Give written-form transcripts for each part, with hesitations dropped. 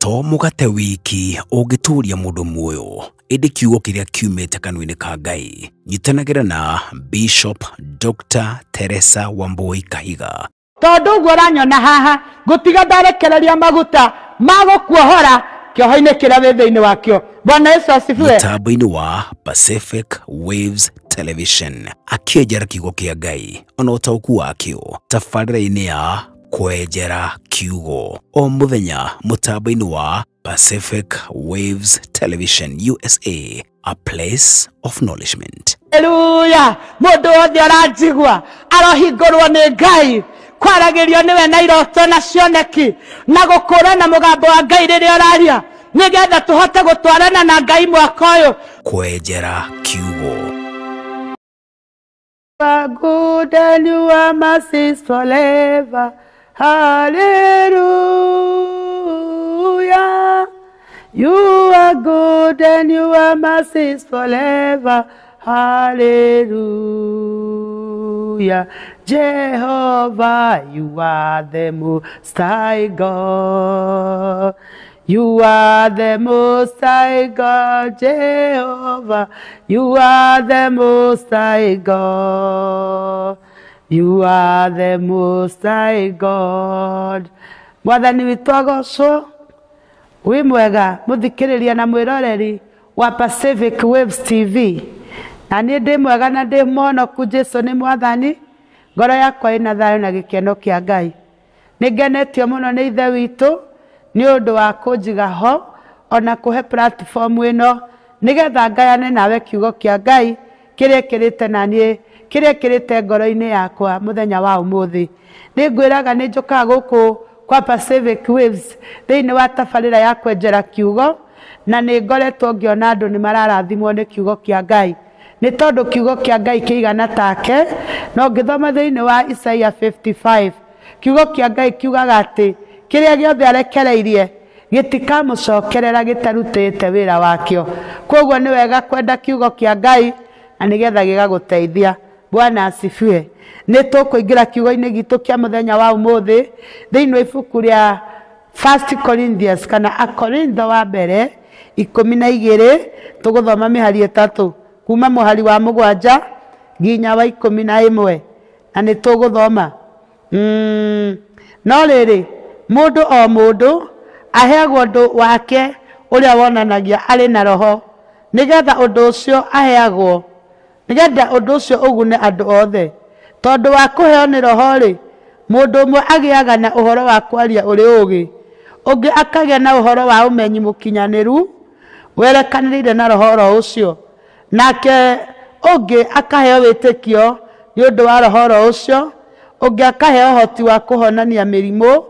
To mũgate wiki ũngĩtũria mũndũ muoyo, ĩndĩ kiugo kĩrĩa kiumĩte kanua-inĩ ka Ngai. Nyitanagĩra na Bishop Dr. Teresa Wambui Kahiga. Tondu ũguo ũranyona haha ngũtiga ndarekereria maguta ma gũkuohora kĩoho-inĩ kĩrĩa wĩ thĩinĩ wakĩo. Bwana Yesu asifiwe. Mũtambo-inĩ wa Pacific Waves Television akĩenjera kiugo kĩa Ngai ona ũtaũku wakĩo tabarĩra-inĩ ya Kwenjera Kiugo o mũthenya mũtambo-inĩ wa Pacific Waves Television USA, a place of nourishment. Haleluya. Mũndũ wothe ũranjigua arohingũrwo nĩ Ngai, kwaragĩrio nĩwe na iroto na cioneki na gũkũrana mũgambo wa Ngai rĩrĩa ũraria, nĩgetha tũhote gũtwarana na Ngai mwaka ũyũ. Kwenjera Kiugo. Good and your mercies forever. Hallelujah. You are good and your mercies forever. Hallelujah. Jehovah, you are the Most High God. You are the Most High God, Jehovah. You are the Most High God. You are the Most High God. Mwathani witũ agocwo, wĩ mwega mũthikĩrĩria na mwĩroreri wa Pacific Waves TV. Na niĩ ndĩ mwega na ndĩ mũhonoku, Jesũ nĩ Mwathani. Ngoro yakwa ĩna thayũ na gĩkeno kĩa Ngai. Nĩngenetio mũno nĩ Ithe witũ nĩ ũndũ wa kũnjiga ho ona kũhe platform ĩno nĩgetha ngayane nawe kiugo kĩa Ngai kĩrĩa kĩrĩte na niĩ, kĩrĩa kĩrĩte ngoro-inĩ yakwa mũthenya wa ũmũthĩ. Nĩngwĩraga nĩ njũkaga gũkũ kwa Pacific Waves thĩinĩ wa tabarĩra ya Kwenjera Kiugo, na nĩ ngoretwo ngĩona andũ nĩ mararathimwo nĩ kiugo kĩa Ngai, nĩ tondũ kiugo kĩa Ngai kĩigana take. No ngĩthoma thĩinĩ wa Isaiah 55, kiugo kĩa Ngai kiugaga atĩ kĩrĩa gĩothe arekereirie gĩtikamũcokerera gĩtarutĩte wĩra wakĩo. Koguo nĩ wega kwenda kiugo kĩa Ngai na nĩgetha gĩgagũteithia. Bwana asifiwe. Nĩ tũkũingĩra kiugo-inĩ gitũ kĩa mũthenya wa ũmũthĩ thĩinĩ wa ibuku rĩa First Corinthians kana Akorintho wa mbere 12, tũgũthoma mĩhari 3 kuma mũhari wa 7 nginya wa 11, na nĩ tũgũthoma. No rĩrĩ, mũndũ o mũndũ aheagwo ũndũ wake ũrĩa wonanagia arĩ na roho, nĩgetha ũndũ ũcio aheagwo, nĩgetha ũndũ ũcio ũgune andũ othe. Tondũ wa kũheo nĩ roho-rĩ, mũndũ ũmwe agĩaga na ũhoro wa kwaria ũrĩ ũũgĩ, ũngĩ akagĩa na ũhoro wa ũmenyi mũkinyanĩru werekanĩrĩire na roho oro ũcio, nake ũngĩ akaheo wĩtĩkio nĩ ũndũ wa roho oro ũcio, ũngĩ akaheo ũhoti wa kũhonania mĩrimũ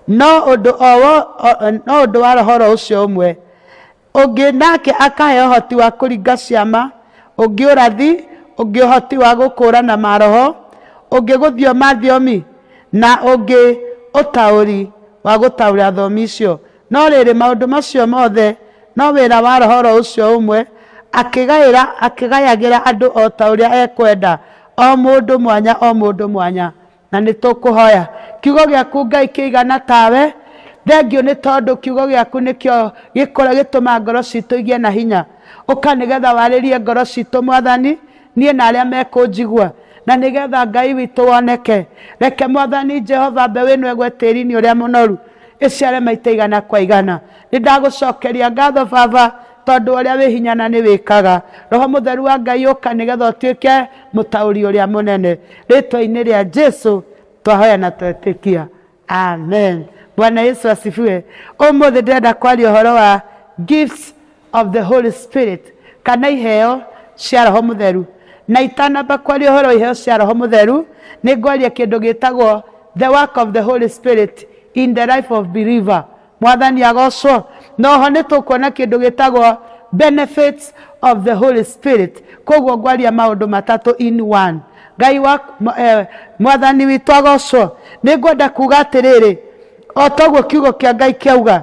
no ũndũ wa roho oro ũcio ũmwe, ũngĩ nake akaheo ũhoti wa kũringa ciama, ũngĩ ũrathi, ũngĩ ũhoti wa gũkũũrana maroho, ũngĩ gũthioma thiomi, na ũngĩ ũtaũri wa gũtaũra thiomi icio. No rĩrĩ, maũndũ macio mothe no wĩra wa roho oro ũcio ũmwe, akĩgayagĩra andũ o ta ũrĩa ekwenda, o mũndũ mwanya o mũndũ mwanya. Na nĩ tũkũhoya kiugo gĩaku Ngai kĩigana tawe. Thengiũ nĩ tondũ kiugo gĩaku nĩkĩo gĩkũra gĩtũma ngoro citũ igĩe na hinya. Ũka nĩgetha warĩrie ngoro citũ Mwathani, niĩ na arĩa mekũnjigua, na nĩgetha Ngai witũ woneke. Reke Mwathani Jehova mbeũ ĩno ĩgwe tĩri-inĩ ũrĩa mũnoru, ĩciare maita igana kwa igana. Nĩ ndagũcokeria ngatho Baba, tondũ ũrĩa wĩ hinya na nĩ wĩkaga. Roho Mũtheru wa Ngai ũka nĩgetha ũtuĩke mũtaũri ũrĩa mũnene. Rĩtwa-inĩ rĩa Jesũ twahoya na twetĩkia, amen. Bwana Yesu asifiwe. Ũmũthĩ ndĩrenda kwaria ũhoro wa gifts of the Holy Spirit, kana iheo cia Roho Mũtheru. Na itanamba kwaria ũhoro wa iheo cia Roho Mũtheru, nĩ ngwaria kĩndũ gĩtagwo the work of the Holy Spirit in the life of believer. Mwathani agocwo. No ho nĩ tũkuona kĩndũ gĩtagwo benefits of the Holy Spirit. Koguo ngwaria maũndũ matatũ in one. Ngai wa Mwathani witũ agocwo. Nĩ ngwenda kuga atĩrĩrĩ, o toguo kiugo kĩa Ngai kĩauga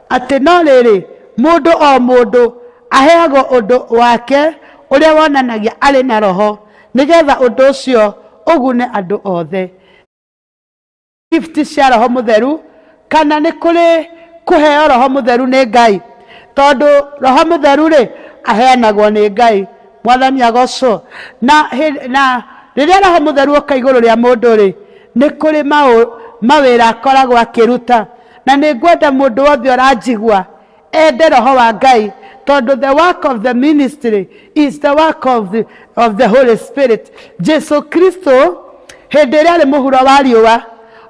atĩ no rĩrĩ, mũndũ o mũndũ aheagwo ũndũ wake ũrĩa wonanagia arĩ na roho, nĩgetha ũndũ ũcio ũgune andũ othe. Gift cia Roho Mũtheru, kana nĩ kũrĩ Kũheo Roho Mũtheru nĩ Ngai, tondũ Roho Mũtheru rĩ aheanagwo nĩ Ngai. Mwathani agocwo. Na rĩrĩa Roho Mũtheru oka igũrũ rĩa mũndũ rĩ, nĩ kũrĩ mawĩra akoragwo akĩruta. Na nĩ ngwenda mũndũ wothe ũranjigua ende Roho wa Ngai, tondũ the work of the ministry is the work of the Holy Spirit. Jesu Kristo hĩndĩ ĩrĩa arĩ mũhuro wa riũa,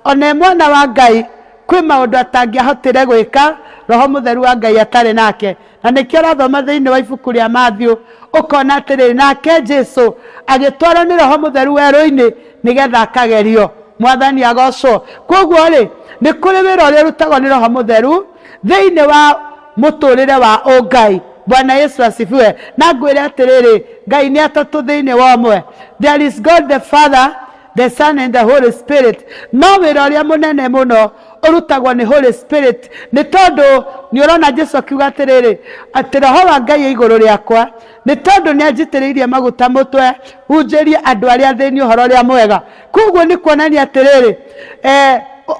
ona mwana wa Ngai, kwĩ maũndũ atangĩahotire gwĩka Roho Mũtheru wa Ngai atarĩ nake. Na nĩkĩo ũrathoma thĩinĩ wa ibuku rĩa Matthew ũkona atĩrĩrĩ, nake Jesu agĩtwarwo nĩ Roho Mũtheru werũ-inĩ nĩgetha akagerio. Mwathani agocwo. Koguo rĩ, nĩ kũrĩ wĩra ũrĩa ũrutagwo nĩ Roho Mũtheru thĩinĩ wa mũtũrĩre wa ũngai. Bwana Yesu asifiwe. Na ngwĩre atĩrĩrĩ, Ngai nĩ atatũ thĩinĩ wa ũmwe. There is God the Father, the Son and the Holy Spirit. No wĩra ũrĩa mũnene mũno ũrutagwo nĩ Holy Spirit, nĩ tondũ nĩ ũrona Jesu akiuga atĩrĩrĩ, atĩ Roho wa Ngai igũrũ rĩakwa, nĩ tondũ nĩ anjitĩrĩirie maguta mũtwe hunjĩrie andũ arĩa athĩni ũhoro ũrĩa mwega. Koguo nĩ kuonania atĩrĩrĩ,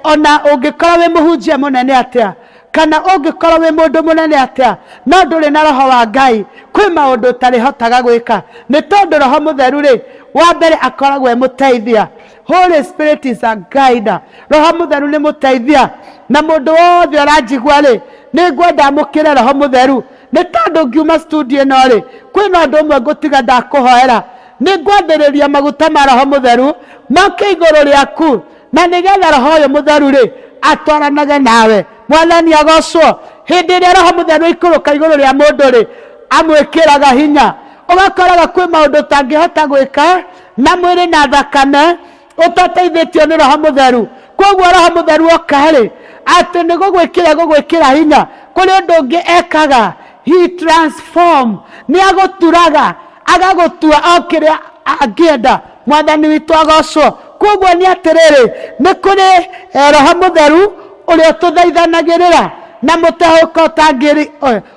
ona ũngĩkorwo wĩ mũhunjia mũnene atĩa, kana ũngĩkorwo wĩ mũndũ mũnene atĩa, no ndũrĩ na Roho wa Ngai, kwĩ maũndũ ũtarĩhotaga gwĩka. Nĩ tondũ Roho Mũtheru rĩ, wa mbere akoragwo e mũteithia. Holy Spirit is a guide. Roho Mũtheru nĩ mũteithia. Na mũndũ wothe ũranjigua rĩ, nĩ ngwenda amũkĩre Roho Mũtheru. Nĩ tondũ ngiuma studio ĩno rĩ, kwĩna ũndũ ũmwe ngũtiga ndakũhoera. Nĩ ngwambĩrĩria maguta ma Roho Mũtheru moke igũrũ rĩaku, na nĩgetha Roho ũyũ Mũtheru rĩ atwaranage nawe. Mwathani agocwo. Hĩndĩ ĩrĩa Roho Mũtheru aikũrũka igũrũ rĩa mũndũ rĩ, amwĩkĩraga hinya. Ũgakoraga kwĩ maũndũ ũtangĩhota gwĩka na mwĩrĩ na thakame ũtateithĩtio nĩ Roho Mũtheru. Koguo Roho Mũtheru oka rĩ, atĩ nĩ gũgwĩkĩra hinya. Kũrĩ ũndũ ũngĩ ekaga, he transform, nĩ agũturaga agagũtua o kĩrĩa angĩenda. Mwathani witũ agocwo. Koguo nĩ atĩrĩrĩ, nĩ kũrĩ Roho Mũtheru ũrĩa ũtũthaithanagĩrĩra na mũtehũka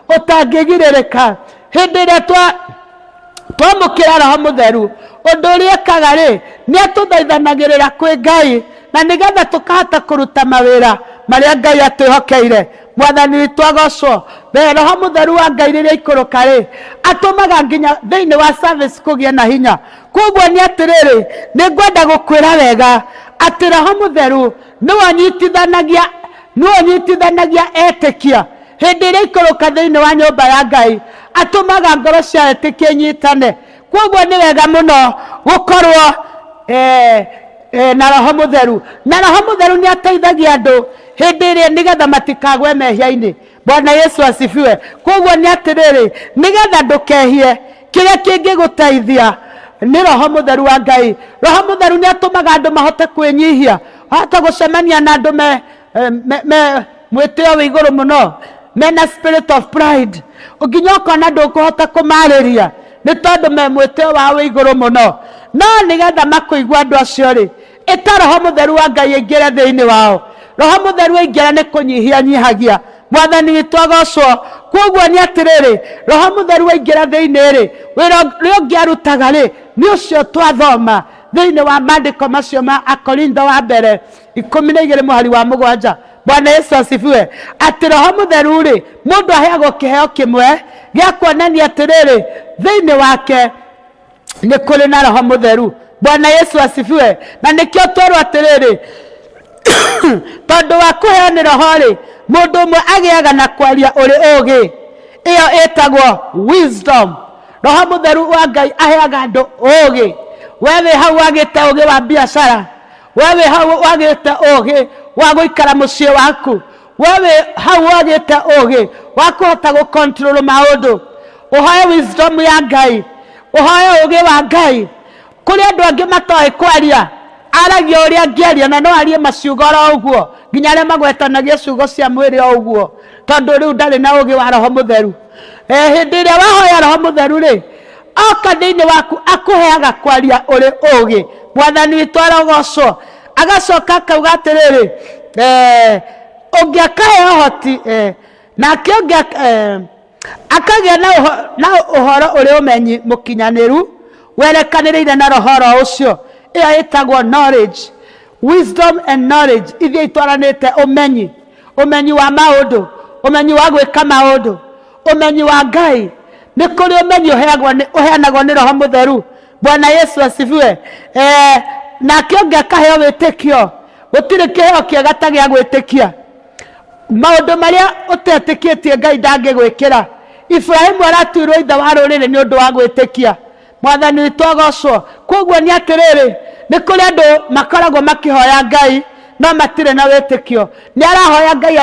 ũtangĩgirĩrĩka. Hĩndĩ ĩrĩa twamũkĩra Roho Mũtheru, ũndũ ũrĩa ekaga rĩ, nĩ atũthaithanagĩrĩra kwĩ Ngai, na nĩgetha tũkahota kũruta mawĩra marĩa Ngai atwĩhokeire. Mwathani witũ agocwo. Roho Mũtheru wa Ngai rĩrĩa aikũrũka rĩ, atũmaga nginya thĩinĩ wa service kũgĩe na hinya. Koguo nĩ atĩrĩrĩ, nĩ ngwenda gũkwĩra wega atĩ Roho Mũtheru nĩwe ũnyitithanagia etĩkia. Hĩndĩ ĩrĩa aikũrũka thĩinĩ wa nyũmba ya Ngai, atũmaga ngoro cia etĩkia inyitane. Koguo nĩ wega mũno gũkorwo na Roho Mũtheru. Na Roho Mũtheru nĩ ateithagia andũ hĩndĩ ĩrĩa nĩgetha matikagwe mehia-inĩ. Bwana Yesu asifiwe. Koguo nĩ atĩrĩrĩ, nĩgetha ndũkehie, kĩrĩa kĩngĩgũteithia nĩ Roho Mũtheru wa Ngai. Roho Mũtheru nĩ atũmaga andũ mahote kwĩnyihia, mahote gũcemania na andũ me mwĩtĩo wĩ igũrũ mũno, mena spirit of pride, nginya ũkona ndũkũhota kũmarĩria nĩ tondũ me mwĩtĩo wao wĩ igũrũ mũno. No nĩgetha makũigua andũ acio rĩ, ĩta Roho Mũtheru wa Ngai aingĩre thĩinĩ wao. Roho Mũtheru aingĩra nĩ kũnyihia nyihagia. Mwathani witũ agocwo. Koguo nĩ atĩrĩrĩ, Roho Mũtheru aingĩra thĩinĩ rĩ, wĩra ũrĩa ũngĩ arutaga rĩ, nĩ ũcio twathoma thĩinĩ wa maandĩko macio ma Akorintho wa mbere 12 mũhari wa 7. Bwana Yesu asifiwe. Atĩ Roho Mũtheru rĩ, mũndũ aheagwo kĩheo kĩmwe gĩa kuonania atĩrĩrĩ, thĩinĩ wake nĩ kũrĩ na Roho Mũtheru. Bwana Yesu asifiwe. Na nĩkĩo twerwo atĩrĩrĩ, tondũ wa kũheo nĩ Roho rĩ, mũndũ ũmwe agĩaga na kwaria ũrĩ ũũgĩ, ĩyo ĩtagwo wisdom. Roho Mũtheru wa Ngai aheaga andũ ũũgĩ. We wĩ hau wagĩte ũũgĩ wa biacara, we wĩ hau wagĩte ũũgĩ wa gũikara mũciĩ waku, we wĩ hau wagĩte ũũgĩ wa kũhota gũ-control maũndũ. Ũhoe wisdom ya Ngai, ũhoe ũũgĩ wa Ngai. Kũrĩ andũ angĩ matoĩ kwaria, aragia ũrĩa angĩaria na no arie maciugo oro ũguo, nginya arĩa magwetanagia ciugo cia mwĩrĩ o ũguo, tondũ rĩu ndarĩ na ũũgĩ wa Roho Mũtheru. Hĩndĩ ĩrĩa wahoya Roho Mũtheru rĩ, oka thĩinĩ waku akũheaga kwaria ũrĩ ũũgĩ. Mwathani witũ arogocwo. Agacoka akauga atĩrĩrĩ, ũngĩ akaheo ũhoti, nake ũngĩ akagĩa na ũhoro ũrĩ ũmenyi mũkinyanĩru werekanĩrĩire na roho oro ũcio. Ĩyo ĩtagwo knowledge, wisdom and knowledge, ithiĩ itwaranĩte ũmenyi. Ũmenyi wa maũndũ, ũmenyi wa gwĩka maũndũ, ũmenyi wa Ngai. Nĩ kũrĩ ũmenyi ũheanagwo nĩ Roho Mũtheru. Bwana Yesu asifiwe. Nake ũngĩ akaheo wĩtĩkio. Gũtirĩ kĩheo kĩega ta gĩa gwĩtĩkia. Maũndũ marĩa ũtetĩkĩtie Ngai ndangĩgwĩkĩra. Ibrahimu aratuirwo ithe wa rũrĩrĩ nĩ ũndũ wa gwĩtĩkia. Mwathani witũ agocwo. Koguo nĩ atĩrĩrĩ, nĩ kũrĩ andũ makoragwo makĩhoya Ngai no matirĩ na wĩtĩkio. Nĩ arahoya Ngai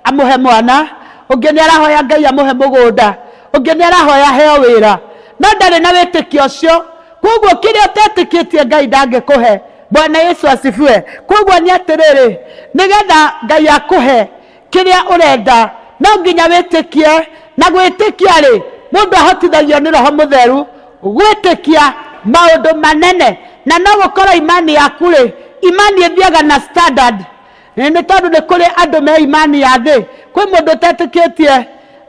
amũhe mwana, ũngĩ nĩ arahoya Ngai amũhe mũgũnda, ũngĩ nĩ arahoya aheo wĩra, no ndarĩ na wĩtĩkio ũcio. Koguo kĩrĩa ũtetĩkĩtie Ngai ndangĩkũhe. Bwana Yesu asifiwe. Koguo nĩ atĩrĩrĩ, nĩgetha Ngai akũhe kĩrĩa ũrenda no nginya wĩtĩkie. Na gwĩtĩkia rĩ, mũndũ ahotithagio nĩ Roho Mũtheru gwĩtĩkia maũndũ manene. Na no gũkorwo imani yaku rĩ, imani ĩthiaga na standard. Nĩ tondũ nĩ kũrĩ andũ me imani ya thĩ. Kwĩ mũndũ ũtetĩkĩtie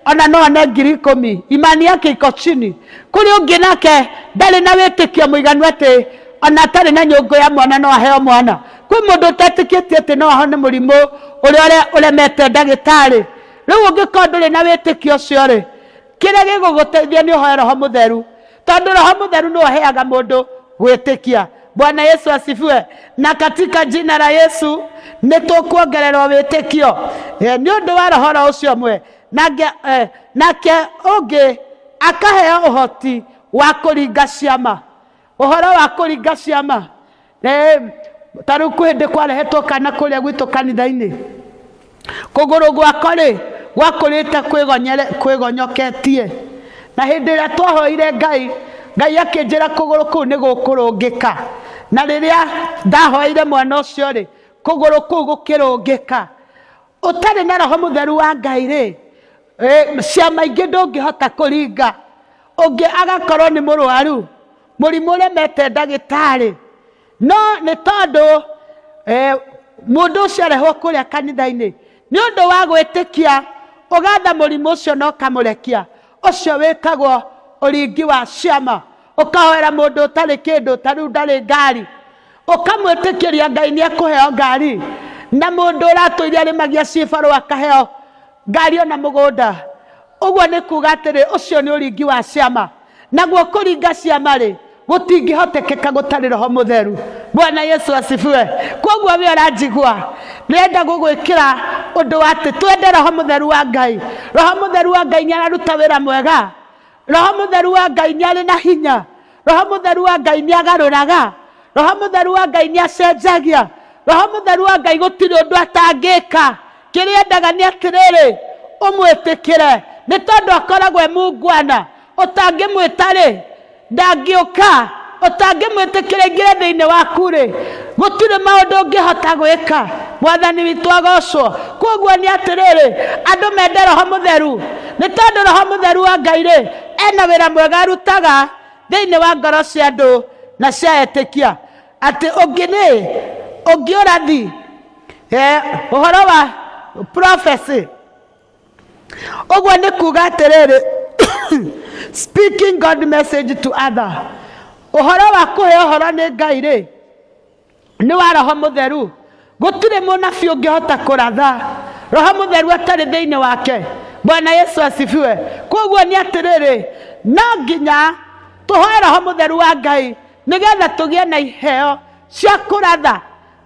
ona no one 10,000, imani yake iko chini. Kũrĩ ũngĩ nake ndarĩ na wĩtĩkio mũiganu atĩ ona atarĩ na nyũngũ ya mwana no aheo mwana. Kwĩ mũndũ ũtetĩkĩtie atĩ no ahone mũrimũ ũrĩa ũremete ndagĩtarĩ. Rĩu ũngĩkorwo ndũrĩ na wĩtĩkio ũcio rĩ, kĩrĩa gĩgũgũteithia nĩ ũhoe Roho Mũtheru, tondũ Roho Mũtheru nĩwe ũheaga mũndũ gwĩtĩkia. Bwana Yesu asifiwe. Na katika jina la Yesu nĩ tũkuongererwo wĩtĩkio nĩ ũndũ wa roho ũcio ũmwe. Nake ũngĩ akaheo ũhoti wa kũringa ciama. Ũhoro wa kũringa ciama, ta rĩu kwĩ hĩndĩ kwarehetwo kana kũrĩa gwitũ kanitha-inĩ, kũgũrũ gwakwa rĩ gwakũrĩte kwĩgonyoketie. Na hĩndĩ ĩrĩa twahoire Ngai, Ngai akĩnjĩra kũgũrũ kũu nĩ gũkũrũngĩka. Na rĩrĩa ndahoire mwana ũcio rĩ, kũgũrũ kũu gũkĩrũngĩka. Ũtarĩ na Roho Mũtheru wa Ngai rĩ, ciama ingĩ ndũngĩhota kũringa. Ũngĩ agakorwo nĩ mũrwaru, mũrimũ ũremete ndagĩtarĩ, no nĩ tondũ mũndũ ũcio arehwo kũrĩa kanitha-inĩ nĩ ũndũ wa gwĩtĩkia, ũgatha mũrimũ ũcio na ũkamũrekia. Ũcio wĩtagwo ũringi wa ciama. Ũkahoera mũndũ ũtarĩ kĩndũ, ta rĩu ndarĩ ngari, ũkamwĩtĩkĩria Ngai nĩ ekũheo ngari. Na mũndũ ũratũire arĩmagia cibarũa akaheo ngari ona mũgũnda. Ũguo nĩ kuga atĩrĩ, ũcio nĩ ũringi wa ciama. Naguo kũringa ciama rĩ, gũtingĩhotekeka gũtarĩ Roho Mũtheru. Bwana Yesu asifiwe. Koguo we ũranjigua, ndĩrenda gũgwĩkĩra ũndũ wa atĩ twende Roho Mũtheru wa Ngai. Roho Mũtheru wa Ngai nĩ araruta wĩra mwega. Roho Mũtheru wa Ngai nĩ arĩ na hinya. Roho Mũtheru wa Ngai nĩ agarũraga. Roho Mũtheru wa Ngai nĩ acenjagia. Roho Mũtheru wa Ngai gũtirĩ ũndũ atangĩka. Kĩrĩa endaga nĩ atĩrĩrĩ, ũmwĩtĩkĩre, nĩ tondũ akoragwo e mungwana. Ũtangĩmwĩta rĩ, ndangĩũka. Ũtangĩmwĩtĩkĩra aingĩre thĩinĩ waku rĩ, gũtirĩ maũndũ ũngĩhota gwĩka. Mwathani witũ agocwo. Koguo nĩ atĩrĩrĩ, andũ mende Roho Mũtheru, nĩ tondũ Roho Mũtheru wa Ngai rĩ, ena wĩra mwega arutaga thĩinĩ wa ngoro cia andũ na cia etĩkia. Atĩ ũngĩ nĩ ũngĩ ũrathi, ũhoro wa prophecy. Ũguo nĩ kuga atĩrĩrĩ, speaking God message to other. Ũhoro wa kũhe ũhoro nĩ Ngai rĩ, nĩ wa Roho Mũtheru. Gũtirĩ mũnabii ũngĩhota kũratha Roho Mũtheru atarĩ thĩinĩ wake. Bwana Yesu asifiwe. Koguo nĩ atĩrĩrĩ, no nginya tũhoe Roho Mũtheru wa Ngai nĩgetha tũgĩe na iheo cia kũratha.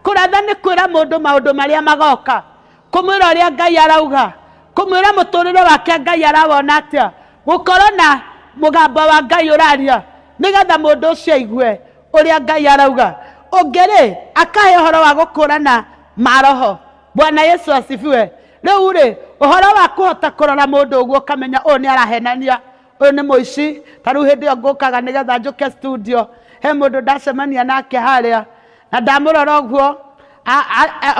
Kũratha nĩ kwĩra mũndũ maũndũ marĩa magoka, kũmwĩra ũrĩa Ngai arauga, kũmwĩra mũtũrĩre wake Ngai arawona atĩa, gũkorwo na mũgambo wa Ngai ũraria nĩgetha mũndũ ũcio aigue ũrĩa Ngai arauga. Ũngĩ rĩ, akahe ũhoro wa gũkũrana maroho. Bwana Yesu asifiwe. Rĩu rĩ, ũhoro wa kũhota kũrora mũndũ ũguo ũkamenya ũyũ nĩ arahenania, ũyũ nĩ mũici. Ta rĩu hĩndĩ ĩyo ngũkaga nĩgetha njũke studio, he mũndũ ndacemania nake harĩa, na ndamũrora ũguo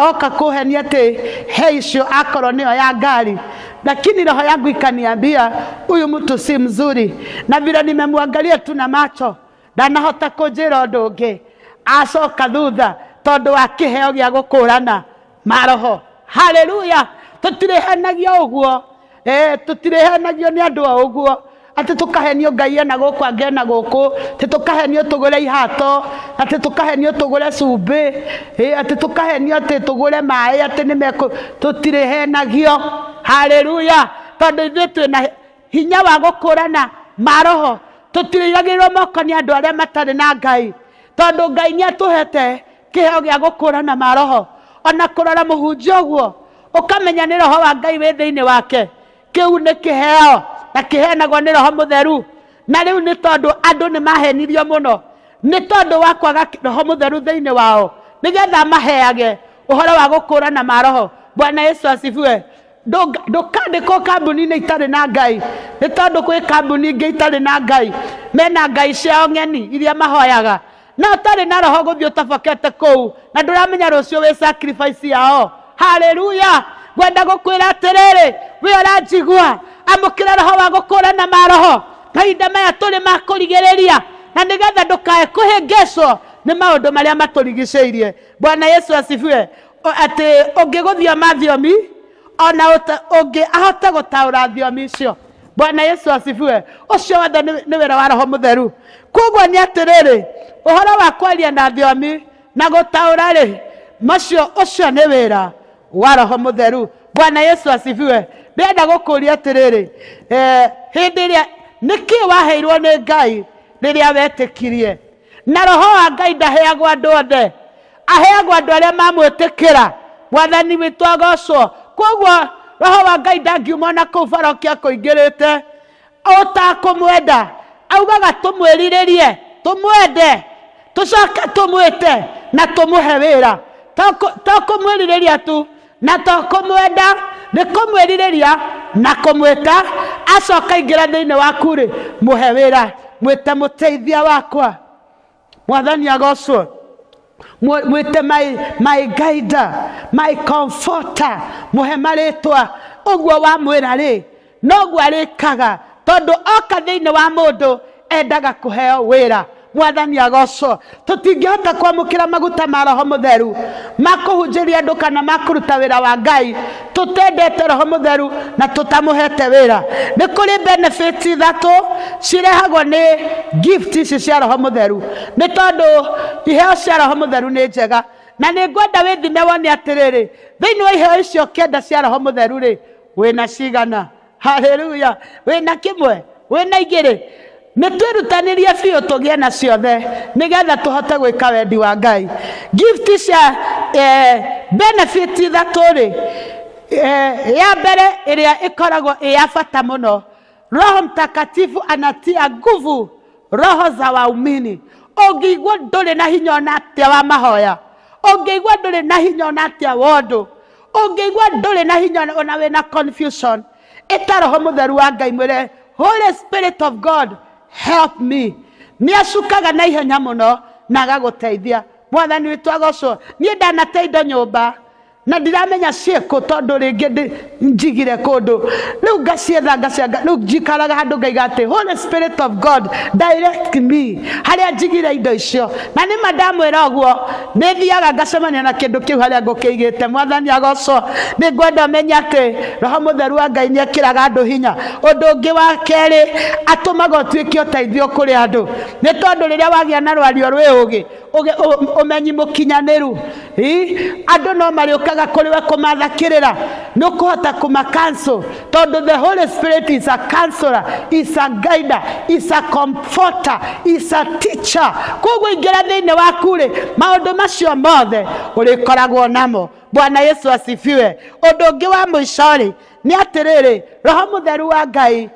oka kũhenia atĩ he icio akorwo nĩyo ya ngari, lakini roho yangu ikaniambia huyu mtu si mzuri, na vile nimemwangalia tu na macho ndanahota kũnjĩra ũndũ ũngĩ. Acoka thutha tondũ wa kĩheo gĩa gũkũrana maroho. Haleluya. Tũtirĩhenagio ũguo, tũtirĩhenagio nĩ andũ o ũguo. Atĩ tũkahenio Ngai ena gũkũ angĩ ena gũkũ, atĩ tũkahenio tũgũre ihato, atĩ tũkahenio tũgũre cumbĩ, atĩ tũkahenio atĩ tũgũre maĩ, atĩ nĩmekũ, tũtirĩhenagio. Haleluya. Tondũ ithuĩ twĩna hinya wa gũkũrana maroho, tũtirĩigagĩrĩrwo moko nĩ andũ arĩa matarĩ na Ngai, tondũ Ngai nĩ atũhete kĩheo gĩa gũkũrana maroho. Ona kũrora mũhunjia ũguo ũkamenya nĩ roho wa Ngai wĩ thĩinĩ wake, kĩu nĩ kĩheo na kĩheanagwo nĩ roho mũtheru. Na rĩu nĩ tondũ andũ nĩ mahenirio mũno nĩ tondũ wa kwaga roho mũtheru thĩinĩ wao, nĩgetha maheage ũhoro wa gũkũrana maroho. Bwana Yesu asifiwe. Ndũkandĩkwo kambuni-inĩ itarĩ na Ngai, nĩ tondũ kwĩ kambuni ingĩ itarĩ na Ngai, mena ngai ciao ng'eni iria mahoyaga, na ũtarĩ na roho gũthiĩ ũtabokete kũu na ndũramenya rũciũ wĩ sacrifice yao. Haleluya. Ngwenda gũkwĩra atĩrĩrĩ, we ũranjigua, amũkĩra roho wa gũkũrana maroho mahinda maya tũrĩ ma kũrigĩrĩria, na nĩgetha ndũkae kũhĩngĩcwo nĩ maũndũ marĩa matũrigicĩirie. Bwana Yesu asifiwe. Atĩ ũngĩgũthioma thiomi ona ũngĩ ahote gũtaũra thiomi icio. Bwana Yesu asifiwe. Ũcio wothe nĩ wĩra wa roho mũtheru. Koguo nĩ atĩrĩrĩ, ũhoro wa kwaria na thiomi na gũtaũra rĩ, macio ũcio nĩ wĩra wa roho mũtheru. Bwana Yesu asifiwe. Ndĩrenda gũkũria atĩrĩrĩ, hĩndĩ ĩrĩa nĩkĩ waheirwo nĩ Ngai rĩrĩa wetĩkirie? Na roho wa Ngai ndaheagwo andũ othe, aheagwo andũ arĩa mamwĩtĩkĩra. Mwathani witũ agocwo. Koguo roho wa Ngai ndangiuma ona kũu barokia kũingĩrĩte ũtakũmwenda. Augaga tũmwĩrirĩrie, tũmwende, tũcoke tũmwĩte na tũmũhe wĩra. To kũmwĩrirĩria tu na to kũmwenda, nĩ kũmwĩrirĩria na kũmwĩta. Acoka aingĩra thĩinĩ waku rĩ, mũhe wĩra, mwĩte mũteithia wakwa. Mwathani agocwo. Mwĩte my guider, my comforter, mũhe marĩtwa. Ũguo wamwĩra rĩ, noguo arĩkaga, tondũ oka thĩinĩ wa mũndũ endaga kũheo wĩra. Mwathani agocwo. Tũtingĩhota kwamũkĩra maguta ma roho mũtheru ma kũhunjĩria andũ kana ma kũruta wĩra wa Ngai tũtendete roho mũtheru na tũtamũhete wĩra. Nĩ kũrĩ benefit ithatũ cirehagwo nĩ gift ici cia roho mũtheru, nĩ tondũ iheo cia roho mũtheru nĩ njega. Na nĩ ngwenda wĩthime wone atĩrĩrĩ, thĩinĩ wa iheo icio kenda cia roho mũtheru rĩ, wĩna cigana? Haleluya. Wĩna kĩmwe, wĩna igĩrĩ. Nĩ twĩrutanĩrie biũ tũgĩe na ciothe nĩgetha tũhote gwĩka wendi wa Ngai. Gift cia benefit ithatũ rĩ, ya mbere ĩrĩa ĩkoragwo ĩ ya bata mũno, Roho Mtakatifu anatia nguvu roho za waumini. Ũngĩigua ndũrĩ na hinya ona atĩa wa mahoya, ũngĩigua ndũrĩ na hinya ona atĩa wa ũndũ, ũngĩigua ndũrĩ na hinya ona wĩna confusion, ĩta roho mũtheru wa Ngai, mwĩre Holy Spirit of God help me. Nĩ acukaga na ihenya mũno na agagũteithia. Mwathani witũ agocwo. Niĩ ndanate indo nyũmba na ndiramenya ciĩkũ, tondũ rĩngĩ njigire kũndũ, rĩu ngacietha ngacianga, rĩu njikaraga handũ ngaiga atĩ Holy Spirit of God direct me harĩa njigire indo icio. Na nĩma ndamwĩra ũguo, nĩ thiaga ngacemania na kĩndũ kĩu harĩa ngũkĩigĩte. Mwathani agocwo. Nĩ ngwenda ũmenye atĩ roho mũtheru wa Ngai nĩ ekĩraga andũ hinya. Ũndũ ũngĩ wa kerĩ, atũmaga ũtuĩke ũteithio kũrĩ andũ, nĩ tondũ rĩrĩa wagĩa na rwario rwĩ ũgĩ, ũmenyi mũkinyanĩru, andũ no marĩũkaga kũrĩ we kũmatha kĩrĩra, nĩ ũkũhota kũma counsel, tondũ the Holy Spirit is a counselor, is a guider, is a comforter, is a teacher. Koguo ingĩra thĩinĩ waku rĩ, maũndũ macio mothe ũrĩkoragwo namo. Bwana Yesu asifiwe. Ũndũ ũngĩ wa mũico rĩ, nĩ atĩrĩrĩ, roho mũtheru wa Ngai,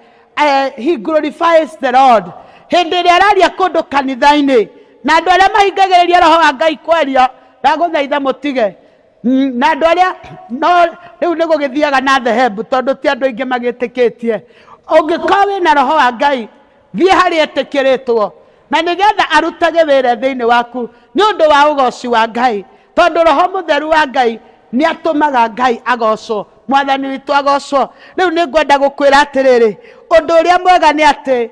he glorifies the Lord. Hĩndĩ ĩrĩa araria kũndũ kanitha-inĩ, na andũ arĩa mahingagĩrĩria roho wa Ngai kwaria, ndagũthaitha mũtige. Na andũ arĩa no rĩu nĩ gũgĩthiaga na dhehebu, tondũ ti andũ aingĩ magĩtĩkĩtie. Ũngĩkorwo wĩna roho wa Ngai, thiĩ harĩa etĩkĩrĩtwo, na nĩgetha arutage wĩra thĩinĩ waku nĩ ũndũ wa ũgoci wa Ngai, tondũ roho mũtheru wa Ngai nĩ atũmaga Ngai agocwo. Mwathani witũ agocwo. Rĩu nĩ ngwenda gũkwĩra atĩrĩrĩ, ũndũ ũrĩa mwega nĩ atĩ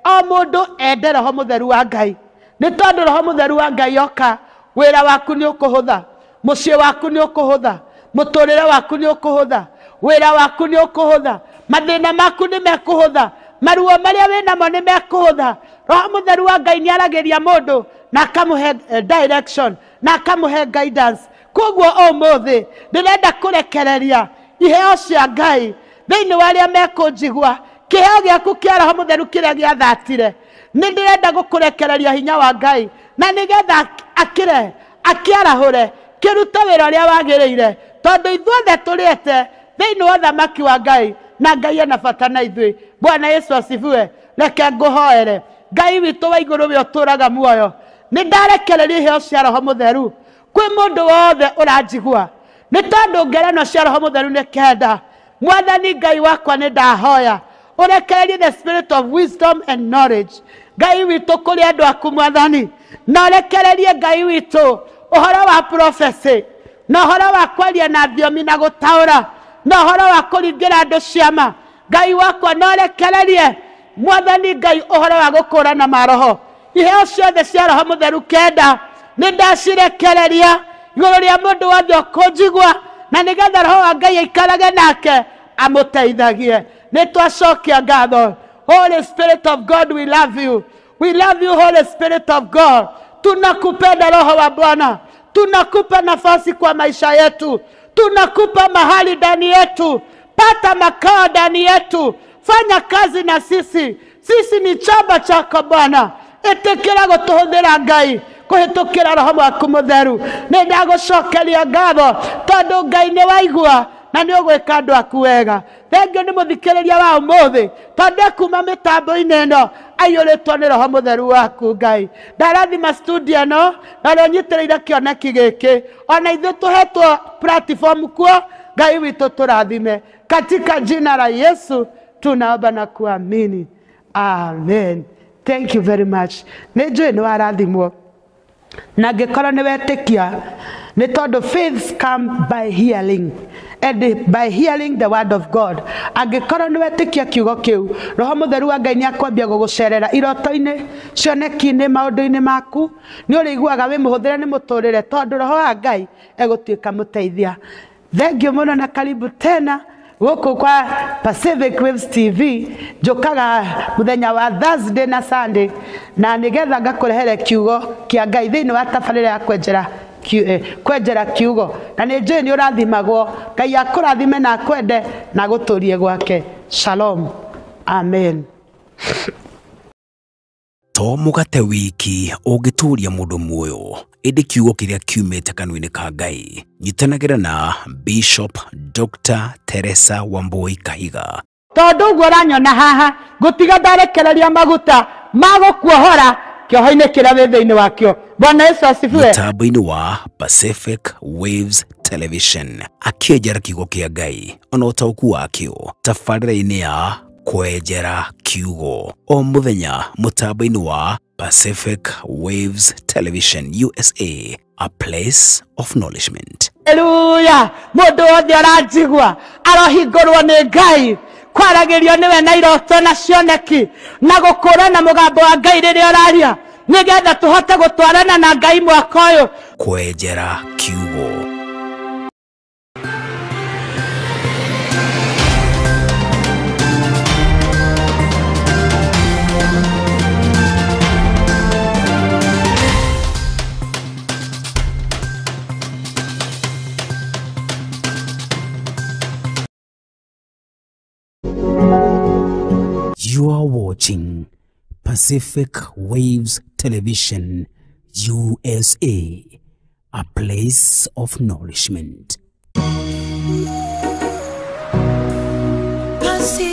o mũndũ ende roho mũtheru wa Ngai, nĩ tondũ roho mũtheru wa Ngai oka, wĩra waku nĩ ũkũhũtha, mũciĩ waku nĩ ũkũhũtha, mũtũrĩre waku nĩ ũkũhũtha, wĩra waku nĩ ũkũhũtha, mathĩna maku nĩ mekũhũtha. Maruo marĩa wĩnamo nĩ mekũhũtha. Roho Mũtheru wa Ngai nĩ aragĩria mũndũ na akamũhe direction na akamũhe guidance. Koguo ũmũthĩ ndĩrenda kũrekereria iheo cia Ngai thĩinĩ wa arĩa mekũnjigua. Kĩheo gĩaku kĩa Roho Mũtheru kĩrĩa gĩathatire, nĩ ndĩrenda gũkũrekereria hinya wa Ngai na nĩgetha akĩre akĩarahũre kĩrute wĩra ũrĩa wagĩrĩire, tondũ ithuothe tũrĩete thĩinĩ wa ũthamaki wa Ngai na Ngai ena bata na ithuĩ. Bwana Yesu asifiwe. Reke ngũhoere. Ngai witũ wa igũrũ we ũtũũraga muoyo, nĩ ndarekereria iheo cia Roho Mũtheru kwĩ mũndũ wothe ũranjigua, nĩ tondũ ngerenwa cia Roho Mũtheru nĩ kenda. Mwathani Ngai wakwa, nĩ ndahoya ũrekererie the spirit of wisdom and knowledge, Ngai witũ, kũrĩ andũ aku Mwathani, na ũrekererie Ngai witũ ũhoro wa prophecy na ũhoro wa kwaria na thiomi na gũtaũra na ũhoro wa kũringĩra andũ ciama. Ngai wakwa, na ũrekererie Mwathani Ngai ũhoro wa gũkũrana maroho. Iheo ciothe cia Roho Mũtheru kenda nĩ ndacirekereria igũrũ rĩa mũndũ wothe ũkũnjigua, na nĩgetha Roho wa Ngai aikarage nake amũteithagie. Nĩ twacokia ngatho. Holy Spirit of God, we love you. We love you, Holy Spirit of God. Tunakupenda Roho wa Bwana, tunakupa nafasi kwa maisha yetu, tunakupa mahali ndani yetu, pata makao ndani yetu, fanya kazi na sisi. Sisi ni chamba chako Bwana, ĩtĩkĩra gũtũhũthĩra Ngai kũhĩtũkĩra Roho waku Mũtheru. Nĩ ndagũcokeria ngatho tondũ Ngai nĩ waigua na nĩ ũgwĩka andũ aku wega. Thengio nĩ mũthikĩrĩria wa ũmũthĩ tondũ ekuma mĩtambo-inĩ ĩno aiyũrĩtwo nĩ Roho Mũtheru waku Ngai. Ndarathima studio ĩno na ũrĩa ũnyitĩrĩire kĩoneki gĩkĩ, ona ithuĩ tũhetwo platform kuo. Ngai witũ tũrathime katika jina la Yesu tunaomba na kuamini, amen. Thank you very much. Nĩ njũĩ nĩ warathimwo na angĩkorwo nĩ wetĩkia, nĩ tondũ faith come by hearing and by hearing the word of God. Angĩkorwo nĩ wetĩkia kiugo kĩu, Roho Mũtheru wa Ngai nĩ akwambia gũgũcerera iroto-inĩ, cioneki-inĩ, maũndũ-inĩ maku. Nĩ ũrĩiguaga wĩ mũhũthĩre nĩ mũtũrĩre tondũ Roho wa Ngai egũtuĩka mũteithia. Thengio mũno na karibu tena gũkũ kwa Pacific Waves TV. Njũkaga mũthenya wa Thursday na Sunday na nĩgetha ngakũrehere kiugo kĩa Ngai thĩinĩ wa tabarĩra ya kwenjera kiugo, na nĩ njũĩ nĩ ũrathimagwo. Ngai akũrathime na akwende na agũtũrie gwake. Shalom, amen. To mũgate wiki ũngĩtũria mũndũ muoyo, ĩndĩ kiugo kĩrĩa kiumĩte kanua-inĩ ka Ngai. Nyitanagĩra na Bishop Dr. Teresa Wambui Kahiga. Tondũ ũguo ũranyona haha, ngũtiga ndarekereria maguta ma gũkuohora kĩoho-inĩ kĩrĩa wĩ thĩinĩ wakĩo. Bwana Yesu asifiwe. Mũtambo-inĩ wa Pacific Waves Television akĩenjera kiugo kĩa Ngai ona ũtaũku wakĩo tabarĩra-inĩ ya kwenjera kiugo o mũthenya mũtambo-inĩ wa Pacific Waves Television USA, a place of nourishment. Haleluya. Mũndũ wothe ũranjigua arohingũrwo nĩ Ngai, kwaragĩrio nĩwe na iroto na cioneki na gũkũrana mũgambo wa Ngai rĩrĩa ũraria, nĩgetha tũhote gũtwarana na Ngai mwaka ũyũ. Kwenjera kiugo. You are watching Pacific Waves Television USA, a place of nourishment. Pacific.